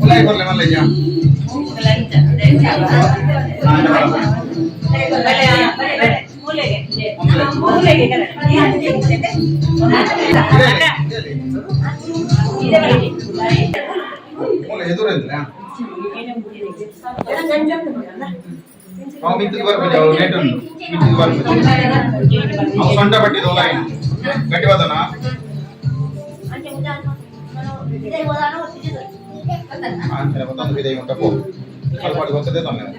ಉಲಾಯಿ ಬರ್ಲೆ ಮಲ್ಲಯ್ಯ. ಮೂಲೆ ಎದುರು ಅವು ಮಿತ್ತಿಗೆ ಬರ್ಪುಜಿ, ಅವು ಲೇಟ್ ಉಂಟು. ಮಿತ್ತಿಗೆ ಬರ್ಪುಜಿ ಅವು, ಸೊಂಟ ಪಟ್ಟಿದ ಉಲಾಯಿ ಗಟ್ಟಿ ಬದನ. ಅಂಚನೆ ಬತ್ತೊಂದು ಬಿದೈ ಉಂಟ ಪೋ, ಸ್ವಲ್ಪ ಗೊತ್ತದೆ ತೊಂದರೆ.